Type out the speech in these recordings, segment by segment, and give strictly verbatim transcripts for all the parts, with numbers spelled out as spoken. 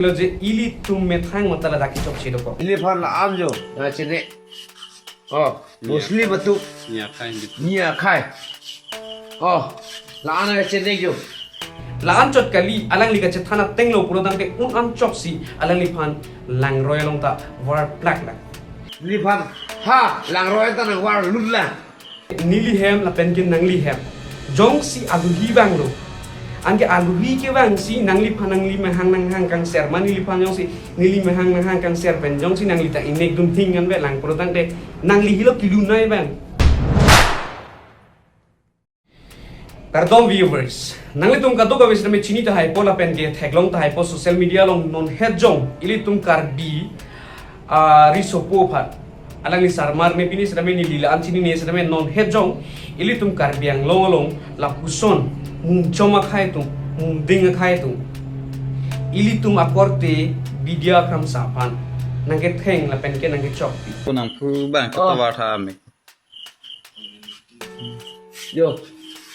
Lo je ilitum methang mata ladak kechokche dokok. Neliphan la-an jo, na chene. Oh, Muslim atum. Niya khai, Hindu. Niya khai. Oh, la-an chene jo. La-anchot kali, alangli kachethan atenglo pulo tangte un-an choksi alangliphan langroi along ta varplak lang. Neliphan ha langroi ta nangvarlut lang. Neli hem lapen ke nangli hem. Jongsi aluhi vanglo. Anke aluhi kevangsi nangliphan nangli mehang nanghang kangser ma neliphan jongsi neli mehang nanghang kangser pen jongsi nangli ta ingnek dun thing kan ve lang pulo tangte nangli helo kelunei vang. Kardom viewers, nanglitum kadokave setame chini tahai po lapen ke theklong tahai po social media along non het jong ilitum Karbi, ah, riso po aphan. Alangli sarmar ne pini setame neli la-an chinine setame non het jong ilitum Karbi Anglong along lapuson mungchom akhei atum, mungding akhei atum. Ilitum akorte Bidya Kramsa aphan nangketheng lapen ke nangkechokpi. Ko nangpu bang Oh. katavar tha ame. Jo,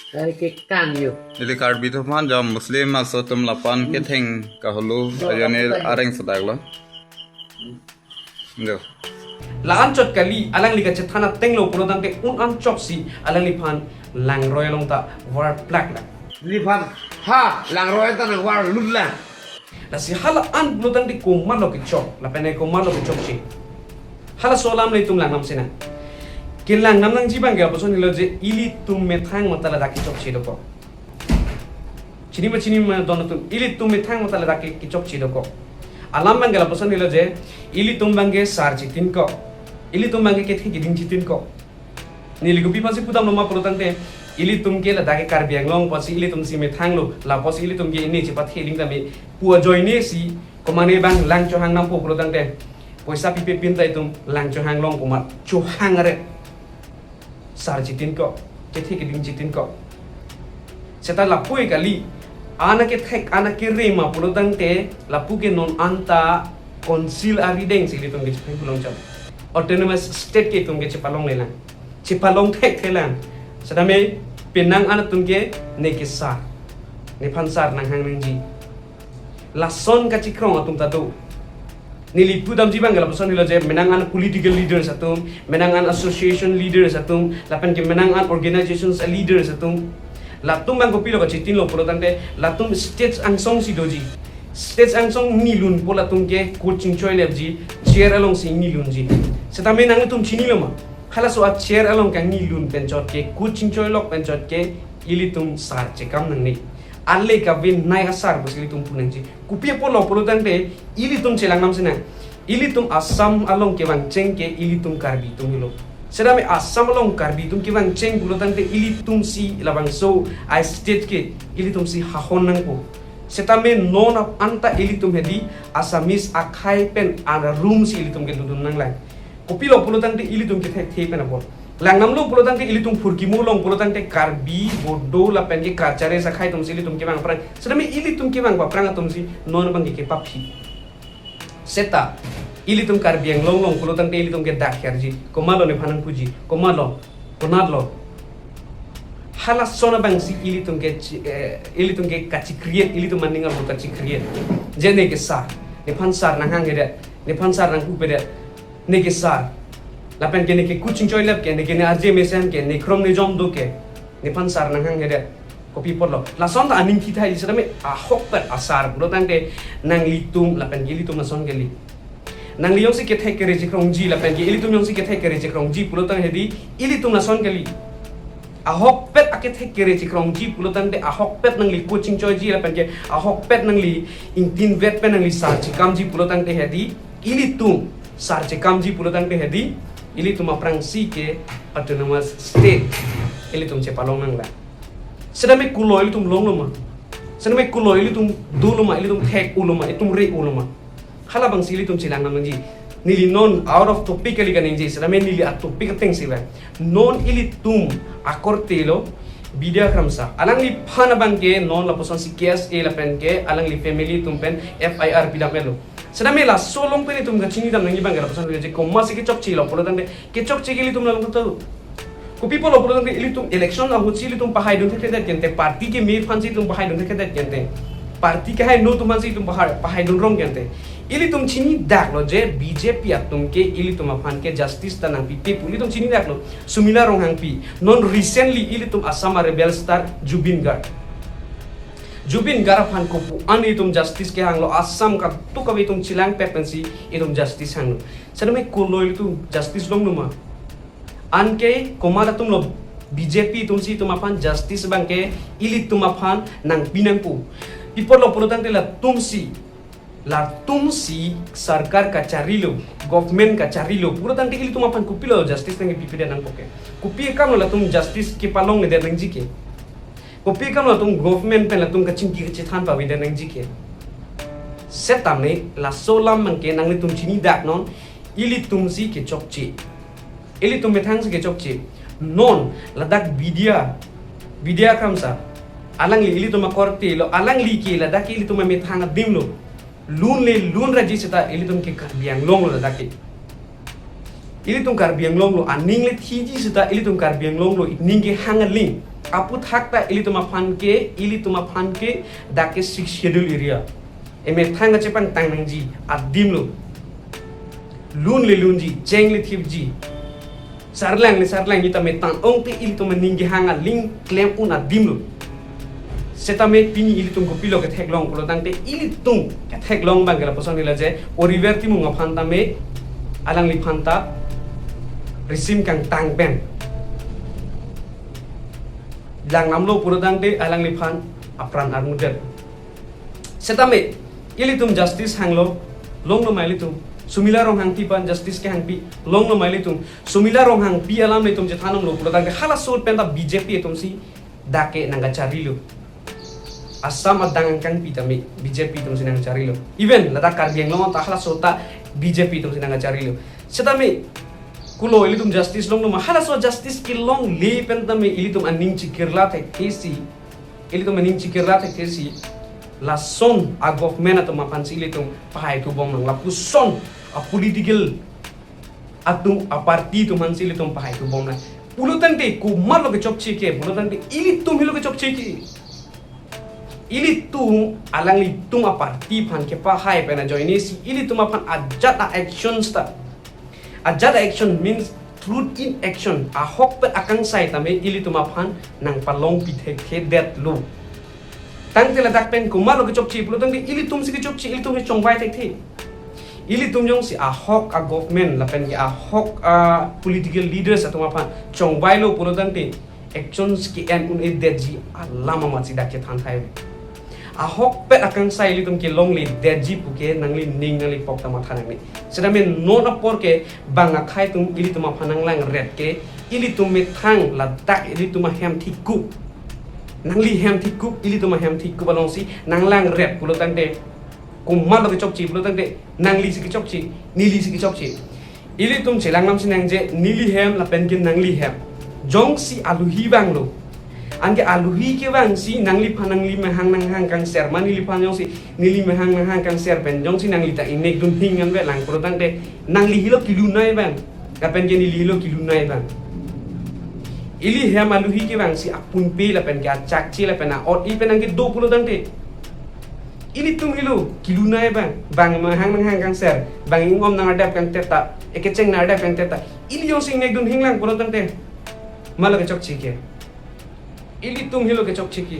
tari ke kang jo. Neli Karbi atum aphan jam Muslim aso atum lapen ketheng kaholo Jo, ajo ne lapen areng sedak lo. Jo. La-anchot kali, alangli kachethan atenglo pulo tangte un-an choksi alangliphan langroi along ta varplak lang. Neliphan ha langroi ta nangvarlut lang. Lasi hala-an pulo tangte komatlo kechok, lapen ke komatlo kechokche. Halaso alam le itum langnam sinang. Kelangnam nangji abang ke lapuson helo je ilitum methang mata ladak kechokche dokok. Chini ma chini ma don atum, ilitum methang mata ladak ke kechokche dokok. Alam abang ke lapuson helo je ilitum abang ke sar chitin kok. Ilitum abang ke kethe keding chitin kok. Neli kopi aphansi pudamlo ma pulo tangte ilitum ke ladak ke Karbi Anglong apotsi ilitum si methanglo, la apotsi ilitum ke ne chepathe aling tame pu ajoine si komane abang lang chohang nampo pulo tangte poisa pipe pin ta itum lang chohang long komat chohang are sar chitin kok, kethe keding chitin kok. Seta lapu-e kali, ana kethek, ana kere ma pulo tangte, lapu ke non anta council arideng si ilitum ke chepalong cham. Autonomous state ke itum ke chepalongle lang. Chepalong thekthe lang. Setame penang an atum ke ne ke sar. Nephan sar nanghang nangji. Lason kachikrong atum ta do. Neli pudamji abang ke lapuson helo je menang an political leaders atum, menang an association leaders atum, lapen ke menang an organizations leaders atum. Latum abang kopilo kachitinlo pulo tangte, latum stage angsong si doji. Stage angsong nilun po latum ke coaching choi lepji, chair along si nilunji. Setame nanglitum chinilo ma. Halaso a chair along kangnilun pen chot ke, coaching choi lok pen chot ke, ilitum sar chekam nangne. Ale kave nai asar pusi ilitum pu nangji. Kopi apotlo pulo tangte ilitum chelangnam sinang. Ilitum Assam along kevangcheng ke ilitum Karbi atum helo. Setame Assam along Karbi atum kevangcheng pulo tangte ilitum si labangso a state ke ilitum si hahon nangpo. Setame non ap anta ilitum hedi Assamese akhei pen arum si ilitum ke dundun nanglang. Kopilo pulo tangte ilitum kethekthe pen apot. Langnamlo pulo tangte ilitum phurkimo along pulo tangte Karbi, Bodo lapen ke Kachari akhei atum si ilitum kevang aphrang. Setame ilitum kevang aphrang atum si non abang ke kepaphi. Seta ilitum Karbi Anglong along pulo tangte ilitum ke dak herji. Komatlo nephan nangpuji. Komatlo. Konatlo. Halason abang si ilitum ke chi-, eh, ilitum ke kachi-create, ilitum maning arlo kachi-create. Je ne ke sar. Nephan sar nanghanghedet. Nephan sar nangpupedet. Ne ke sar. Lapen ke ne ke coaching choi lep ke, ne ke ne arje mesen ke, ne krom ne jom do ke. Nephan sar nanghanghedet. Kopi apotlo. Lason ta aning thithai setame ahokpet asar pulo tangte nanglitum lapen ke ilitum lason kali. Nangli jongsi kethek kere chekrongji lapen ke ilitum jongsi kethek kere chekrongji pulo tang hedi ilitum lason kali. Ahokpet akethek kere chekrongji pulo tangte ahokpet nangli coaching choiji lapen ke ahokpet nangli ingtinvet pen nangli sar chekamji pulo tangte hedi ilitum sar chekamji pulo tangte hedi ilitum aphrangsi ke autonomous state ilitum chepalong nanglang. Setame kulo ilitum longlo ma. Setame kulo ilitum dolo ma, ilitum thek-ulo ma, itum re-ulo ma. Halabangsi ilitum chelangnam nangji. Neli non out of topic kali kaningje, setame neli a topic atengsi vang. Non ilitum akortelo Bidya Kramsa. Alangliphan abang ke non lapuson si K S A lapen ke alangli family atum pen F I R pidam-etlo. Setame laso along pen itum kachinidam nangji abang ke lapuson je komatsi kechokchelo pulo tangte kechokche ke ilitum along ta. Kopi apotlo pulo tangte ilitum election ahutsi ilitum pahai dun thekthedet kente, party keme aphansi itum pahai dun thekthedet kente. Party kehai no atum aphansi itum pahai, pahai dun rong kente. Ilitum chini daklo je B J P atum ke ilitum aphan ke justice ta nangpipe pu. Ilitum chini daklo. Sumila Ronghangpi. Non recently ilitum Assam a rebel star Zubeen Garg. Zubeen Garg aphan kopu an itum justice kehanglo, Assam kadokave itum chelang pet pensi itum justice hanglo. Setame kolo ilitum justice longlo ma? Anke komat atumlo B J P atumsi itum aphan justice abangke ilitum aphan nangpi nangpo. Pi apotlo pulo tangte latumsi, latumsi sarkar kacharlilo, government kacharlilo pulo tangte ilitum aphan kopilo justice nangpipedet nangpo ke? Kopi akamlo latum justice kepalongledet nangji ke? Kopi akamlo latum government pen latum kachingki kachethan pavedet nangji ke? Setame laso alam abangke nanglitum chini daknon, ilitumsi kechokche. Ilitum methangsi kechokche. Non ladak Bidya, Bidya Khamsa, alangli ilitum akorte lo, alangli ke ladak ke ilitum amethang adim lo. Lun le lun raji seta ilitum ke Karbi Anglong lo ladak ke. Ilitum Karbi Anglong lo aning le thiji seta ilitum Karbi Anglong lo ining kehang aling. Aphuthak ta ilitum aphan ke, ilitum aphan ke dak ke Sixth Schedule area. Emethang kachepangtang nangji adim lo. Lun le lunji, cheng le thipji, sarlang le sarlangji tame tang-ong te ilitum aning kehang aling klem un adim lo. Setame pini ilitum kopilo ketheklong pulo tangte ilitum ketheklong abangke lapuson ila je Oliver Timung aphan tame alangliphan ta risim kangtang pen langdamlo pulo tangte alangliphan apran armudet. Setame ilitum justice hanglo, longlo ma ilitum? Sumila Ronghangpi aphan justice kehangpi, longlo ma ilitum? Sumila Ronghangpi alam ilitum chethan longlo pulo tangte halaso pen ta B J P atumsi dak ke nangkacharlilo. Assam adang angkangpi tame B J P atumsi nangcharlilo. Even ladak Karbi Anglong ta halaso ta B J P atumsi nangcharlilo. Setame kolo ilitum justice longlo ma? Halaso justice kelongle pen tame ilitum aning chekirla thekthe si, ilitum aning chekirla thekthe si, lason a government atum aphansi ilitum pahai thubom nang, lapuson a political atum a party atum aphansi ilitum pahai thubom nang. Pulo tangte komatlo kechokche ke? Pulo tangte ilitum helo kechokche ke. Ilitum alanglitum a party aphan kepahai pen ajoine si ilitum aphan ajat a actions ta, ajat a action means truth in action, ahokpet akangsai tame ilitum aphan nangpalongpi thekthedetlo. Tangte ladak pen komatlo kechokche pulo tangte ilitumsi kechokche, ilitum kechongvai thekthe. Ilitum jongsi ahok a government lapen ke ahok a political leaders atum aphan chongvailo pulo tangte actions ke-en un-edetji alam amatsi dak chethan thai. Ahokpet akangsai ilitum kelongledetji pu ke nanglining nanglipok ta matha nangne. Setame non apor ke bang akhei atum ilitum aphan nanglangret ke, ilitum methang ladak ilitum ahem thikup, nangli hem thikup, ilitum ahem thikup alongsi nanglangret pulo tangte komatlo kechokche pulo tangte nanglisi kechokche, nelisi kechokche. Ilitum chelang lamsi nangji, neli hem lapen ke nangli hem. Jongsi aluhi vanglo, anke aluhi kevangsi nangliphan nangli mehang nanghang kangser ma, neliphan jongsi neli mehang nanghang kangser pen jongsi nangli ta ingnek dun hing an velang pulo tangte nangli helo kelunei abang, lapen ke neli helo kelunei abang. Ili hem aluhi kevangsi apunpe lapen ke achakche lapen a-ot-i pen nangkedo pulo tangte ilitum helo kelunei abang, bang mehang nanghang kangser, bang ingom nangardap kangteta, ekecheng nangardap kangteta, ili jongsi ingnek dun hinglang pulo tangte, komatlo kechokche ke? Ilitum helo kechokche ke.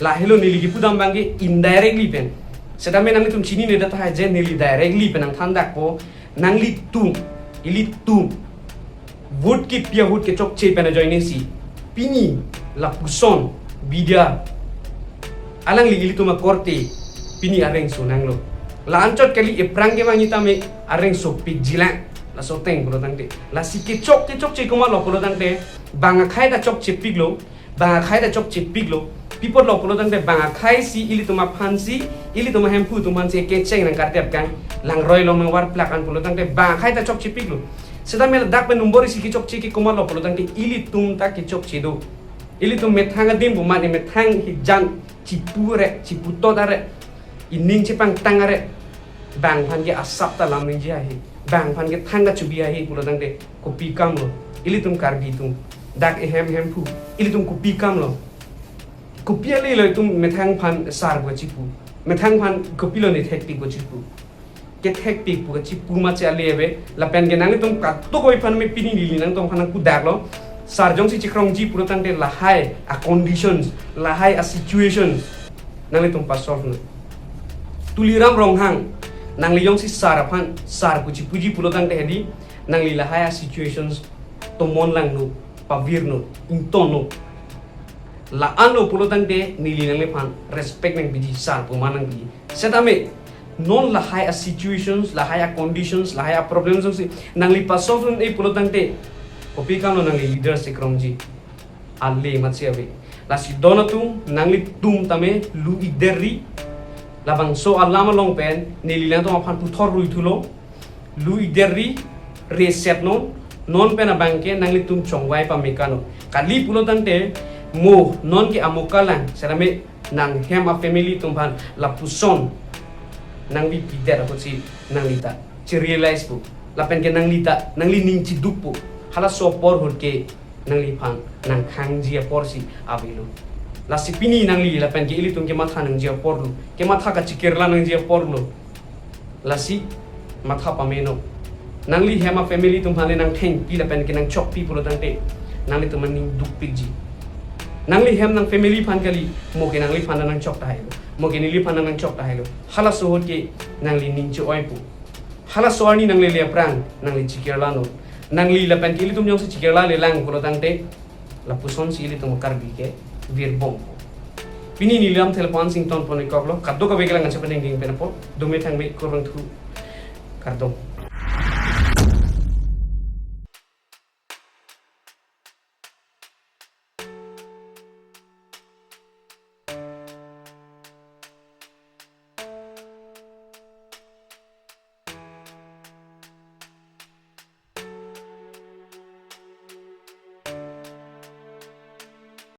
La helo neli kepudam abangke indirectly pen. Setame nanglitum chininedet tahai je neli directly pen nangthandakpo, nanglitum, ilitum vote kepi ahut kechokche pen ajoine si pini lapuson Bidya alangli ilitum akorte pini areng so nanglo. La anchot kali, ephrang kevangji tame areng so pikjilang. Laso ateng pulo tangte, lasi kechok kechokche komatlo pulo tangte, bang akhei ta chokchepiklo, bang akhei ta chokchepiklo. Pi apotlo pulo tangte bang akhei si ilitum aphansi, ilitum ahemphu atum aphansi ekecheng nangkardap kang, langroi along nangvarplak an pulo tangte bang akhei ta chokchepiklo. Setame ladak pen nombor isi kechokche ke komatlo pulo tangte ilitum ta kechokche do. Ilitum methang adim pu mane methang hijan chipu re, chiputot are, ining chepangtang are, bang aphan ke asap ta lam ningje ahe, bang aphan ke thang kachubi ahe pulo tangte kopi akamlo? Ilitum Karbi atum, dak ehem hemphu, ilitum kopi akamlo? Kopi ale lo itum methang aphan sar pu chipu? Methang aphan kopilo ne thekpik ko chipu. Kethekpik pu kachipu ma che ale ave. Lapen ke nanglitum kadokave aphan me pini neli nangtum aphan nangpudaklo. Sar jongsi chikrongji pulo tangte lahai a conditions, lahai a situations nanglitum pasolve non. Tuliram Ronghang, nangli jongsi sar aphan, sar pu chipuji pulo tangte hedi, nangli lahai a situations tomon langnon, pavirnon, ingtonnon. La-anlo pulo tangte neli nangliphan respect nangpiji, sar pu ma nangpiji. Setame non lahai a situations, lahai a conditions, lahai a problems jongsi nangli pasolve non-e pulo tangte, kopi kamlo nangli leaders chikrongji? Ale ma che ave. Lasi don atum, nanglitum tame lu-ikderri, labangso alam along pen neli nangtum aphan puthor rui thulo. Lu-ikderri, reset non, non pen abang ke nanglitum chongvai pamekanon. Kali pulo tangte, mo non ke amo kalang, setame nang hem a family atum aphan lapuson nangvipidet apotsi nangli ta chi-realize po. Lapen ke nangli ta, nangli ning chiduk po. Halaso apor ahut ke nangliphan nangkhangji aporsi avelo. Lasi pini nangli lapen ke ilitum kematha nangji aporlo. Kematha kachikirla nangji aporlo. Lasi matha pameno. Nangli hem a family atum aphan le nangthengpi lapen ke nangchokpi pulo tangte, nanglitum aning dukpikji. Nangli hem nang family aphan kali, mo ke nangliphan nangchok tahailo, mo ke neliphan nangchok tahailo. Halaso ahut ke nangli ning che-oipo. Halaso arni nanglele aphrang nangli chikirlanon. Nangli lapen ke ilitum jongsi chikirla lelang pulo tangte, lapusonsi ilitum Karbi ke virbom. Pini neli lamthe lapu-an si ingtonpon-iklo, kadokave kelang anchot pen ingdeng pen apot, dome thangme, kurvangthu, kardom.